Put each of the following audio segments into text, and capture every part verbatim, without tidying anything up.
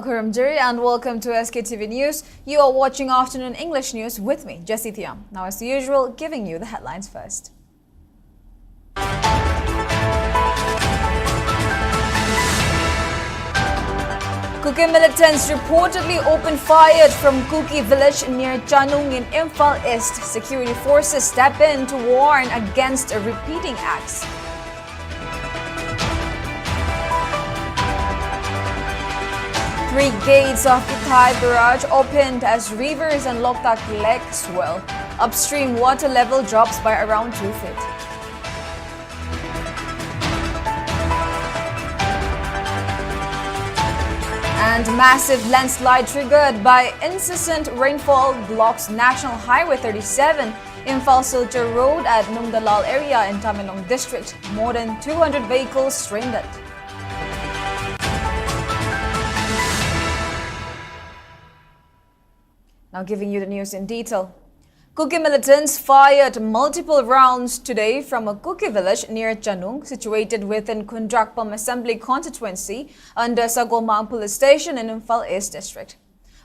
Khuramjiri and welcome to S K T V News. You are watching Afternoon English News with me, Jessie Thiam. Now, as usual, giving you the headlines first. Kuki militants reportedly opened fire from Kuki village near Chanung in Imphal East. Security forces step in to warn against repeating acts. Three gates of Ithai Barrage opened as rivers and Loktak Lake swell. Upstream water level drops by around two feet. And massive landslide triggered by incessant rainfall blocks National Highway thirty-seven, Imphal Silchar Road at Numdalal area in Tamenglong district. More than two hundred vehicles stranded. Now giving you the news in detail. Kuki militants fired multiple rounds today from a Kuki village near Chanung, situated within Khundrakpam Assembly Constituency, under Sagamkheng Police Station in Imphal East District.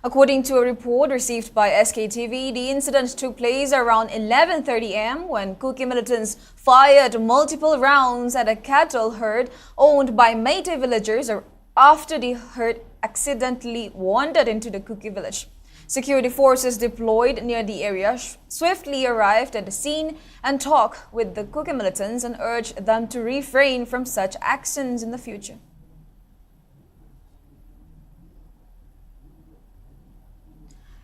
According to a report received by S K T V, the incident took place around eleven thirty a m when Kuki militants fired multiple rounds at a cattle herd owned by Meitei villagers after the herd accidentally wandered into the Kuki village. Security forces deployed near the area sh- swiftly arrived at the scene and talked with the Kuki militants and urged them to refrain from such actions in the future.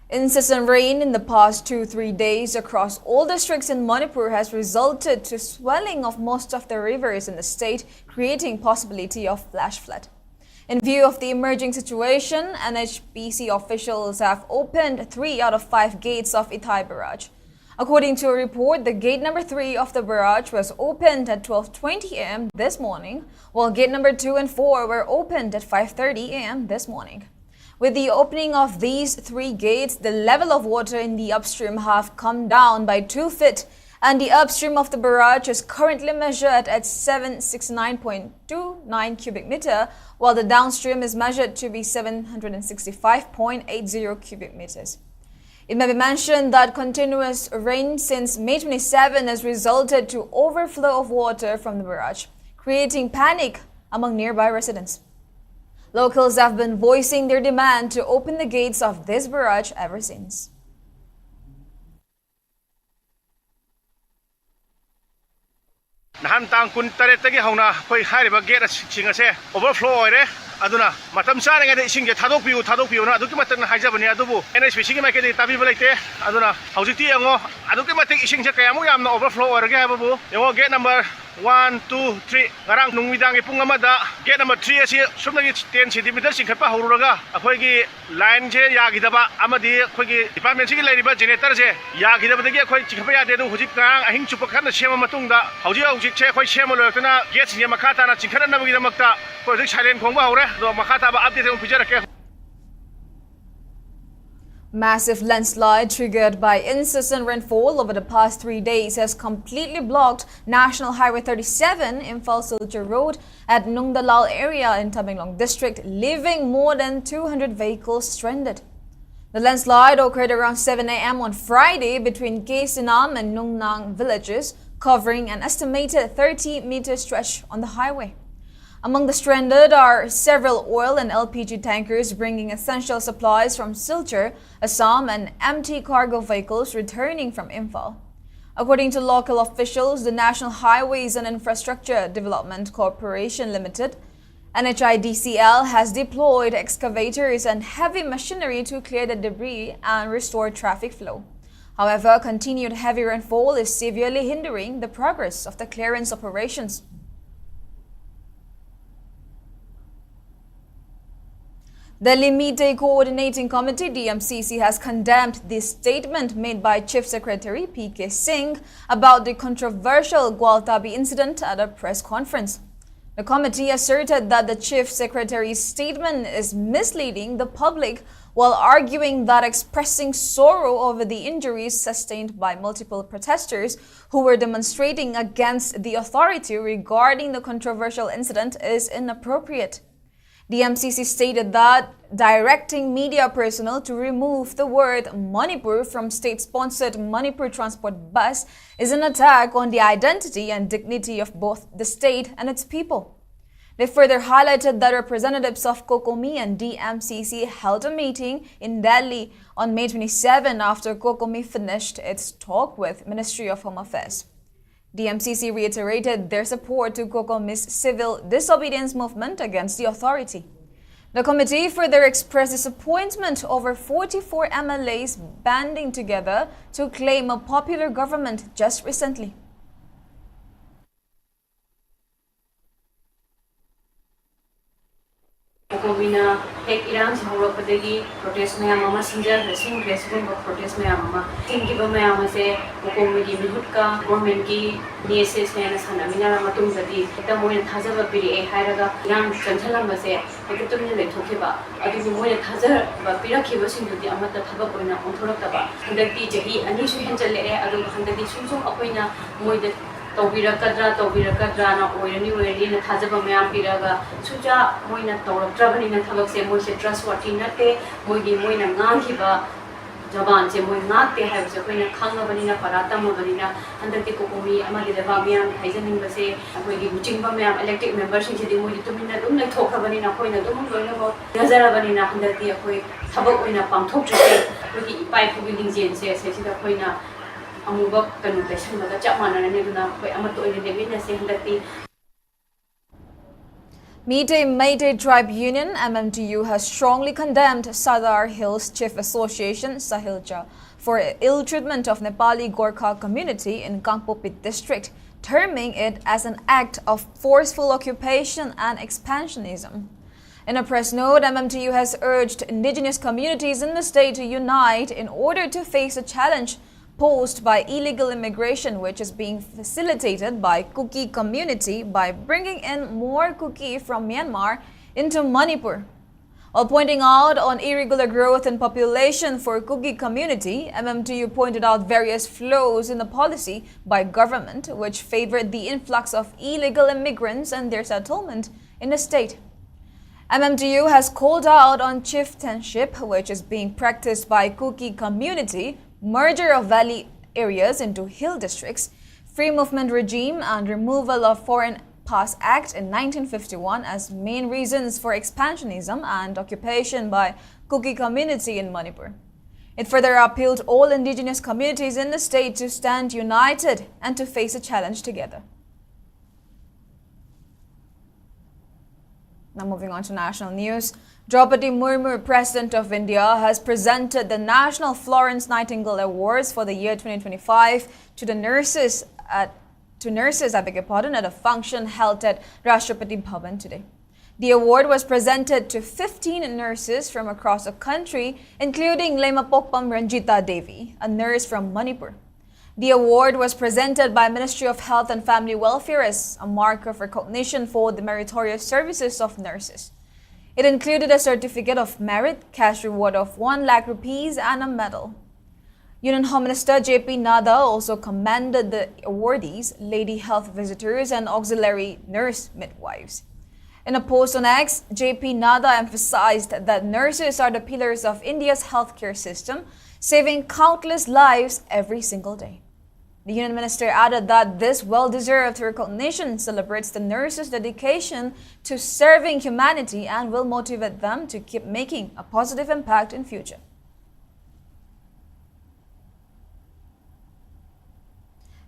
Incessant rain in the past two, three days across all districts in Manipur has resulted to swelling of most of the rivers in the state, creating possibility of flash flood. In view of the emerging situation, N H P C officials have opened three out of five gates of Ithai Barrage. According to a report, the gate number three of the barrage was opened at twelve twenty a m this morning, while gate number two and four were opened at five thirty a m this morning. With the opening of these three gates, the level of water in the upstream have come down by two feet And the upstream of the barrage is currently measured at seven sixty-nine point two nine cubic meter, while the downstream is measured to be seven hundred sixty-five point eight zero cubic meters. It may be mentioned that continuous rain since May twenty-seven has resulted to overflow of water from the barrage, creating panic among nearby residents. Locals have been voicing their demand to open the gates of this barrage ever since. ꯅꯍꯥꯟ ꯇꯥꯡ ꯀꯨꯟ ꯇꯔꯦꯠꯇꯒꯤ ꯍꯧꯅ ꯑꯩꯈꯣꯏ ꯍꯥꯏꯔꯤꯕ ꯒꯦꯠꯁꯤꯡ ꯑꯁꯦ overflow ꯑꯣꯏꯔꯦ꯫ ꯑꯗꯨꯅ ꯃꯇꯝ ꯆꯥꯔꯤꯉꯩꯗ ꯏꯁꯤꯡꯁꯦ ꯊꯥꯗꯣꯛꯄꯤꯌꯨ, ꯊꯥꯗꯣꯛꯄꯤꯌꯨꯅ ꯑꯗꯨꯛꯀꯤ ꯃꯇꯤꯛ ꯍꯥꯏꯖꯕꯅꯤ, ꯑꯗꯨꯕꯨ ꯑꯦꯟ ꯑꯩꯆ ꯄꯤ ꯁꯤꯒꯤ ꯃꯥꯏꯀꯩꯗꯒꯤ ꯇꯥꯕꯤꯕ ꯂꯩꯇꯦ꯫ ꯑꯗꯨꯅ ꯍꯧꯖꯤꯛꯇꯤ ꯌꯦꯡꯉꯣ, ꯑꯗꯨꯛꯀꯤ ꯃꯇꯤꯛ ꯏꯁꯤꯡꯁꯦ ꯀꯌꯥꯃꯨꯛ ꯌꯥꯝꯅ ꯑꯣꯚꯔꯐ꯭ꯂꯣ ꯑꯣꯏꯔꯒꯦ ꯍꯥꯏꯕꯕꯨ ꯌꯦꯡꯉꯣ꯫ Gate number one, two, three, ꯉꯔꯥꯡ ꯅꯨꯃꯤꯗꯥꯡꯒꯤ ꯄꯨꯡ ꯑꯃꯗ ꯒꯦꯠ ꯅꯝꯕꯔ ꯊ꯭ꯔꯤ ꯑꯁꯤ ꯁꯨꯞꯅꯒꯤ ꯇꯦꯟ ꯁꯦꯟꯇꯤꯃꯤꯇꯔ ꯆꯤꯡꯈꯠꯄ ꯍꯧꯔꯨꯔꯒ ꯑꯩꯈꯣꯏꯒꯤ ꯂꯥꯏꯟꯁꯦ ꯌꯥꯈꯤꯗꯕ ꯑꯃꯗꯤ ꯑꯩꯈꯣꯏꯒꯤ ꯗꯤꯄꯥꯔꯠꯃꯦꯟꯁꯤꯒꯤ ꯂꯩꯔꯤꯕ ꯖꯦꯅꯦꯔꯦꯇꯔꯁꯦ ꯌꯥꯈꯤꯗꯕꯗꯒꯤ ꯑꯩꯈꯣꯏ ꯆꯤꯡꯈꯠꯄ ꯌꯥꯗꯦ꯫ ꯑꯗꯨ ꯍꯧꯖꯤꯛ ꯉꯔꯥꯡ ꯑꯍꯤꯡ ꯆꯨꯞꯄ ꯀꯟꯅ ꯁꯦꯝꯃ ꯃꯇꯨꯡꯗ ꯍꯧꯖꯤꯛ ꯍꯧꯖꯤꯛꯁꯦ ꯑꯩꯈꯣꯏ ꯁꯦꯝꯕ ꯂꯣꯏꯔꯛꯇꯨꯅ ꯒꯦꯠꯁꯤꯡꯁꯦ ꯃꯈꯥ ꯇꯥꯅ ꯆꯤꯡꯈꯠꯅꯅꯕꯒꯤꯗꯃꯛꯇ ꯑꯩꯈꯣꯏ ꯍꯧꯖꯤꯛ ꯁꯥꯏꯔꯦꯟ ꯈꯣꯡꯕ ꯍꯧꯔꯦ꯫ ꯑꯗꯣ ꯃꯈꯥ ꯇꯥꯕ ꯑꯞꯗꯦꯠ ꯑꯃꯨꯛ ꯄꯤꯖꯔꯛꯀꯦ꯫ Massive landslide triggered by incessant rainfall over the past three days has completely blocked National Highway thirty-seven, Imphal Silchar Road, at Nungdalal area in Tamenglong district, leaving more than two hundred vehicles stranded. The landslide occurred around seven a m on Friday between K Sinam and Nungnang villages, covering an estimated thirty meter stretch on the highway. Among the stranded are several oil and L P G tankers bringing essential supplies from Silchar, Assam, and empty cargo vehicles returning from Imphal. According to local officials, the National Highways and Infrastructure Development Corporation Limited, N H I D C L, has deployed excavators and heavy machinery to clear the debris and restore traffic flow. However, continued heavy rainfall is severely hindering the progress of the clearance operations. The Delhi Meitei Coordinating Committee, D M C C, has condemned the statement made by Chief Secretary P K Singh about the controversial Gwaltabi incident at a press conference. The committee asserted that the Chief Secretary's statement is misleading the public while arguing that expressing sorrow over the injuries sustained by multiple protesters who were demonstrating against the authority regarding the controversial incident is inappropriate. The M C C stated that directing media personnel to remove the word Manipur from state-sponsored Manipur transport bus is an attack on the identity and dignity of both the state and its people. They further highlighted that representatives of COCOMI and D M C C held a meeting in Delhi on May twenty-seven after COCOMI finished its talk with Ministry of Home Affairs. D M C C reiterated their support to COCOMI's civil disobedience movement against the authority. The committee further expressed disappointment over forty-four M L As banding together to claim a popular government just recently. ꯀꯣꯀꯣꯃꯤꯅ ꯍꯦꯛ ꯏꯔꯥꯡꯁꯤ ꯍꯧꯔꯛꯄꯗꯒꯤ protest ꯃꯌꯥꯝ ꯑꯃ ꯁꯤꯟꯖꯈ꯭ꯔꯦ, ꯁꯤꯟꯈ꯭ꯔꯦ꯫ ꯁꯤꯒꯨꯝꯕ protest ꯃꯌꯥꯝ ꯑꯃ ꯁꯤꯟꯈꯤꯕ ꯃꯌꯥꯝ ꯑꯁꯦ ꯀꯣꯀꯣꯃꯤꯒꯤ ꯃꯤꯍꯨꯠꯀ ꯒꯣꯔꯃꯦꯟꯒꯤ ꯅꯦꯁꯦꯁꯅꯦꯅ ꯁꯥꯟꯅꯃꯤꯟꯅꯔ ꯃꯇꯨꯡꯗꯗꯤ ꯍꯦꯛꯇ ꯃꯣꯏꯅ ꯊꯥꯖꯕ ꯄꯤꯔꯛꯑꯦ ꯍꯥꯏꯔꯒ ꯏꯔꯥꯡ ꯆꯪꯁꯤꯜꯂꯝꯕꯁꯦ ꯍꯦꯛꯇ ꯇꯨꯃꯤꯟꯅ ꯂꯩꯊꯣꯛꯈꯤꯕ꯫ ꯑꯗꯨꯕꯨ ꯃꯣꯏꯅ ꯊꯥꯖꯕ ꯄꯤꯔꯛꯈꯤꯕꯁꯤꯡꯗꯨꯗꯤ ꯑꯃꯠꯇ ꯊꯕꯛ ꯑꯣꯏꯅ ꯑꯣꯟꯊꯣꯔꯛꯇꯕ꯫ ꯍꯟꯗꯛꯇꯤ ꯆꯍꯤ ꯑꯅꯤꯁꯨ ꯍꯦꯟꯖꯜꯂꯛꯑꯦ, ꯑꯗꯨꯒ ꯍꯟꯗꯛꯇꯤ ꯁꯨꯝ ꯁꯨꯝ ꯑꯩꯈꯣꯏꯅ ꯃꯣꯏꯗ ꯇꯧꯕꯤꯔꯛꯀꯗ꯭ꯔꯥ ꯇꯧꯕꯤꯔꯛꯀꯗ꯭ꯔꯥꯅ, ꯑꯣꯏꯔꯅꯤ ꯑꯣꯏꯔꯅꯤꯅ ꯊꯥꯖꯕ ꯃꯌꯥꯝ ꯄꯤꯔꯒ ꯁꯨꯡꯆꯥ ꯃꯣꯏꯅ ꯇꯧꯔꯛꯇ꯭ꯔꯕꯅꯤꯅ ꯊꯕꯛꯁꯦ, ꯃꯣꯏꯁꯦ trustworthy ꯅꯠꯇꯦ, ꯃꯣꯏꯒꯤ, ꯃꯣꯏꯅ ꯉꯥꯡꯈꯤꯕ ꯖꯕꯥꯟꯁꯦ ꯃꯣꯏ ꯉꯥꯛꯇꯦ ꯍꯥꯏꯕꯁꯦ ꯑꯩꯈꯣꯏꯅ ꯈꯪꯉꯕꯅꯤꯅ, ꯄꯔꯥ ꯇꯝꯃꯕꯅꯤꯅ, ꯍꯟꯗꯛꯇꯤ ꯀꯣꯀꯣꯃꯤ ꯑꯃꯗꯤ ꯂꯩꯕꯥꯛ ꯃꯤꯌꯥꯝꯅ ꯍꯥꯏꯖꯅꯤꯡꯕꯁꯦ, ꯑꯩꯈꯣꯏꯒꯤ ꯂꯨꯆꯤꯡꯕ ꯃꯌꯥꯝ, elected memberꯁꯤꯡꯁꯤꯗꯤ ꯃꯣꯏꯗꯤ ꯇꯨꯃꯤꯟꯅ ꯑꯗꯨꯝ ꯂꯩꯊꯣꯛꯈ꯭ꯔꯕꯅꯤꯅ, ꯑꯩꯈꯣꯏꯅ ꯑꯗꯨꯝ ꯂꯣꯏꯅꯃꯛ ꯊꯦꯡꯅꯖꯔꯕꯅꯤꯅ, ꯍꯟꯗꯛꯇꯤ ꯑꯩꯈꯣꯏ ꯊꯕꯛ ꯑꯣꯏꯅ ꯄꯥꯡꯊꯣꯛꯇ꯭ꯔꯤꯁꯦ ꯑꯩꯈꯣꯏꯒꯤ ꯏꯄꯥ ꯏꯄꯨꯒꯤ ꯂꯤꯡꯖꯦꯜꯁꯦ ꯁꯤꯗꯩꯁꯤꯗ ꯑꯩꯈꯣꯏꯅ ꯑꯃꯨꯕ ꯀꯩꯅꯣ ꯇꯩꯁꯟꯕꯒ ꯆꯞ ꯃꯥꯟꯅꯔꯅꯤ꯫ ꯑꯗꯨꯅ ꯑꯩꯈꯣꯏ ꯑꯃꯠꯇ ꯑꯣꯏꯅ ꯂꯦꯞꯃꯤꯟꯅꯁꯦ ꯍꯟꯗꯛꯇꯤ꯫ Meitei Meitei Tribe Union, M M T U, has strongly condemned Sadar Hills Chief Association, Sahilcha, for ill treatment of Nepali Gorkha community in Kangpokpi district, terming it as an act of forceful occupation and expansionism. In a press note, M M T U has urged indigenous communities in the state to unite in order to face the challenge posed by illegal immigration, which is being facilitated by Kuki community by bringing in more Kuki from Myanmar into Manipur. While pointing out on irregular growth in population for Kuki community, M M T U pointed out various flaws in the policy by government which favored the influx of illegal immigrants and their settlement in the state. M M T U has called out on chieftainship, which is being practiced by Kuki community, merger of valley areas into hill districts, free movement regime, and removal of Foreign Pass Act in nineteen fifty-one as main reasons for expansionism and occupation by Kuki community in Manipur. It further appealed all indigenous communities in the state to stand united and to face a challenge together. Now moving on to national news. Draupadi Murmu, President of India, has presented the National Florence Nightingale Awards for the year twenty twenty-five to the nurses at to nurses, I beg your pardon, at a function held at Rashtrapati Bhavan today. The award was presented to fifteen nurses from across the country, including Lemapokpam Ranjita Devi, a nurse from Manipur. The award was presented by Ministry of Health and Family Welfare as a mark of recognition for the meritorious services of nurses. It included a certificate of merit, cash reward of one lakh rupees, and a medal. Union Home Minister J P Nadda also commended the awardees, lady health visitors, and auxiliary nurse midwives. In a post on X, J P Nadda emphasized that nurses are the pillars of India's healthcare system, saving countless lives every single day. The Union Minister added that this well deserved recognition celebrates the nurses' dedication to serving humanity and will motivate them to keep making a positive impact in future.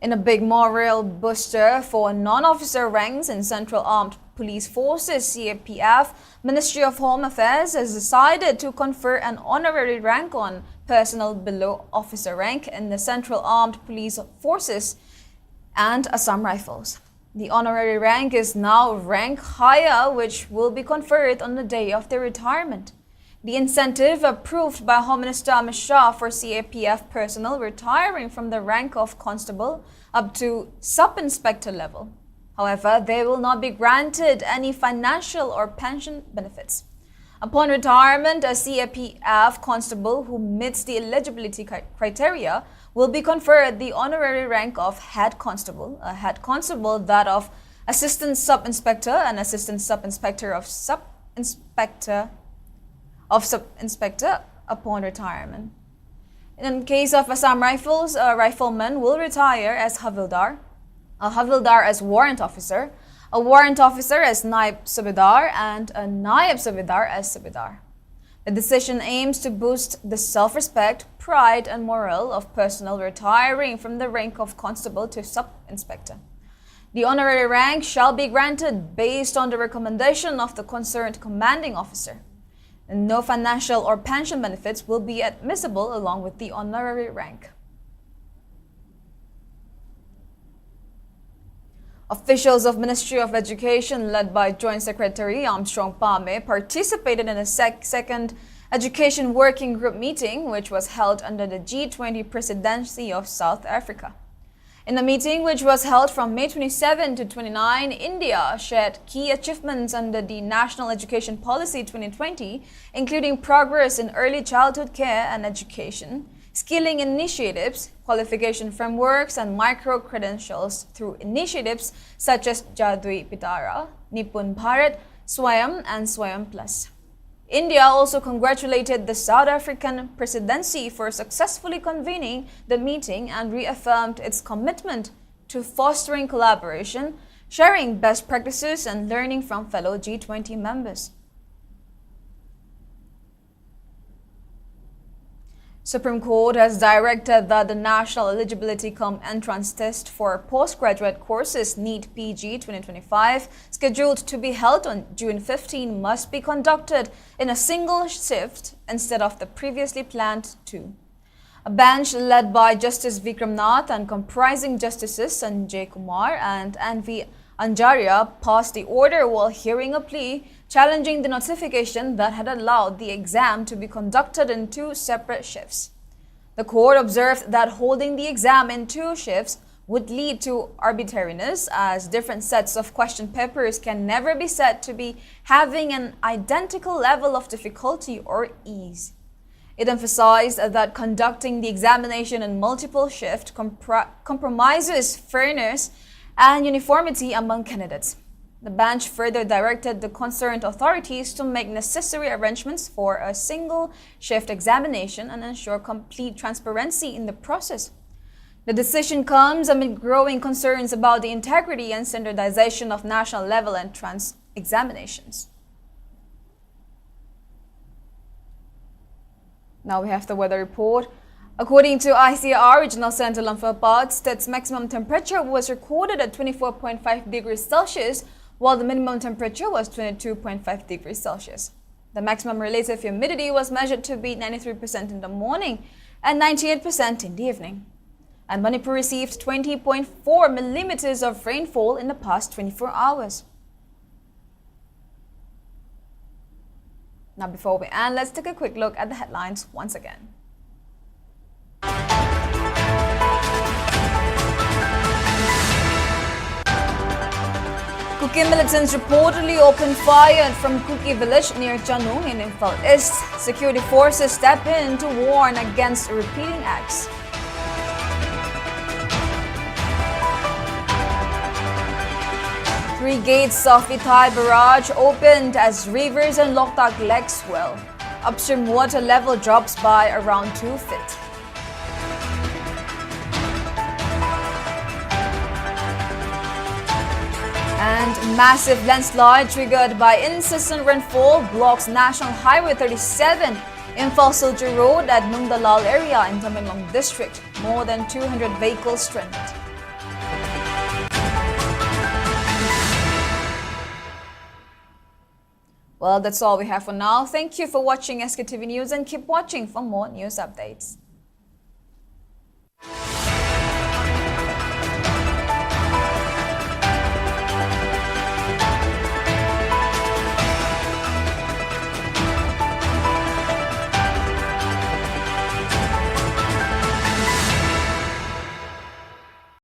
In a big morale booster for non-officer ranks in Central Armed Police Forces, C A P F, Ministry of Home Affairs has decided to confer an honorary rank on personnel below officer rank in the Central Armed Police Forces and Assam Rifles. The honorary rank is now rank higher, which will be conferred on the day of their retirement. The incentive approved by Home Minister Amit Shah for C A P F personnel retiring from the rank of constable up to sub-inspector level. However, they will not be granted any financial or pension benefits. Upon retirement, a C A P F constable who meets the eligibility cri- criteria will be conferred the honorary rank of head constable, a head constable that of assistant sub-inspector, and assistant sub-inspector of sub-inspector of sub-inspector upon retirement. In case of Assam Rifles, a rifleman will retire as havildar, a havildar as warrant officer, a warrant officer as naib subedar, and a naib subedar as subedar. The decision aims to boost the self-respect, pride, and morale of personnel retiring from the rank of constable to sub-inspector. The honorary rank shall be granted based on the recommendation of the concerned commanding officer. And no financial or pension benefits will be admissible along with the honorary rank. Officials of Ministry of Education, led by Joint Secretary Armstrong Pame, participated in a sec- second Education Working Group meeting, which was held under the G twenty presidency of South Africa. In the meeting, which was held from May twenty-seven to twenty-nine, India shared key achievements under the National Education Policy twenty twenty, including progress in early childhood care and education, skilling initiatives, qualification frameworks, and micro credentials through initiatives such as Jadui Pitara, Nipun Bharat, Swayam, and Swayam Plus. India also congratulated the South African presidency for successfully convening the meeting and reaffirmed its commitment to fostering collaboration, sharing best practices, and learning from fellow G twenty members. Supreme Court has directed that the National Eligibility cum Entrance Test for Postgraduate Courses, NEET P G twenty twenty-five, scheduled to be held on June fifteen, must be conducted in a single shift instead of the previously planned two. A bench led by Justice Vikram Nath and comprising Justices Sanjay Kumar and N V Anjaria passed the order while hearing a plea challenging the notification that had allowed the exam to be conducted in two separate shifts. The court observed that holding the exam in two shifts would lead to arbitrariness, as different sets of question papers can never be said to be having an identical level of difficulty or ease. It emphasized that conducting the examination in multiple shift compri- compromises fairness and uniformity among candidates. The bench further directed the concerned authorities to make necessary arrangements for a single shift examination and ensure complete transparency in the process. The decision comes amid growing concerns about the integrity and standardization of national level entrance examinations. Now we have the weather report. According to I C R Regional Center Lumphapat, state's maximum temperature was recorded at twenty-four point five degrees Celsius, while the minimum temperature was twenty-two point five degrees Celsius. The maximum relative humidity was measured to be ninety-three percent in the morning and ninety-eight percent in the evening. And Manipur received twenty point four millimeters of rainfall in the past twenty-four hours. Now, before we end, let's take a quick look at the headlines once again. Kuki militants reportedly opened fire from Kuki village near Chanung in Imphal East. Security forces step in to warn against repeating acts. Three gates of Vithai Barrage opened as rivers and Loktak Lake swell. Upstream water level drops by around two feet. And massive landslide triggered by incessant rainfall blocks National Highway thirty-seven, Imphal Silchar Road at Nungdalal area in Tamenglong district. More than two hundred vehicles stranded. Well, that's all we have for now. Thank you for watching S K T V News and keep watching for more news updates.